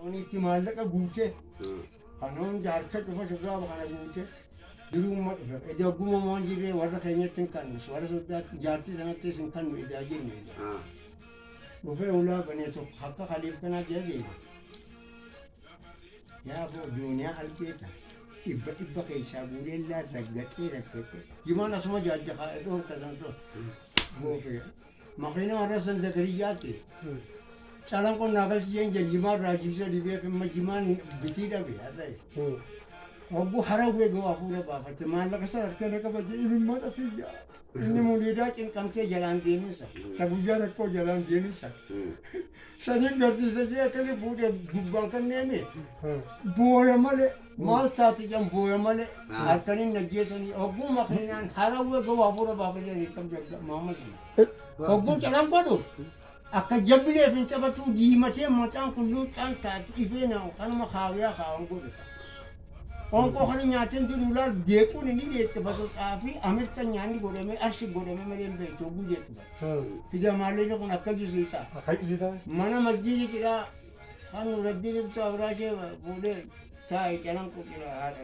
Itti maallaqa guutee kan hunda harka cufa shurraaba kana guutee jiruumma dhufe. Ija guma waan jirree warra keenyatti hin kannu, warra soddaatti jaartii sanattis hin kannu ijaa jenne ija. Dhufee ulaa banee tokko akka khaliif kanaa jala deema. Yaa boo duuniyaa algeeta dhibba dhibba keessaa guuree laa raggaxee raggaxee. Jimaan asuma jaajja kaa'ee dhoorka san sun. Goofee. Makiinaa warra san Zakariyyaatti. Calanqoon naa galchi jeen jan jimaan raajibsa dhibee kimma jimaan bitii dhabe har'ee. Hogguu harawwee ga'u hafuura baafatte maallaqa isa harka na qaba jee imimmaan asiyyaa. Inni muliidaa cinqamtee jalaan deeminsa. Ta guyyaa rakkoo jalaan deeminsa. Saniin garsiisa jee akkasi fuudhee gubbaan kanneemi. Booya malee maal taate jan booya malee halkaniin najjeessanii hogguu makiinaan harawwee ga'u hafuura baafatee akkam jabda Muhammad. Hogguu calan godhu akka jabbileef hin taphatuu diimatee mataan kun luuxaan taate ifee na kanuma kaawiyaa kaawan godhe. Qoonqoo kana nyaateen jiru laal jeequun inni jeeqifatu xaafii Ameerikaa nyaanni godhamee arsi godhamee malee hin beektu hogguu jeeqifatu. Fida maallee kun akka jisiitaa. Akka jisiitaa. Mana masjiidi cidhaa kan Nuraddiin ibsu Abraashee fuudhee taa'e calanqu cidhaa haadha.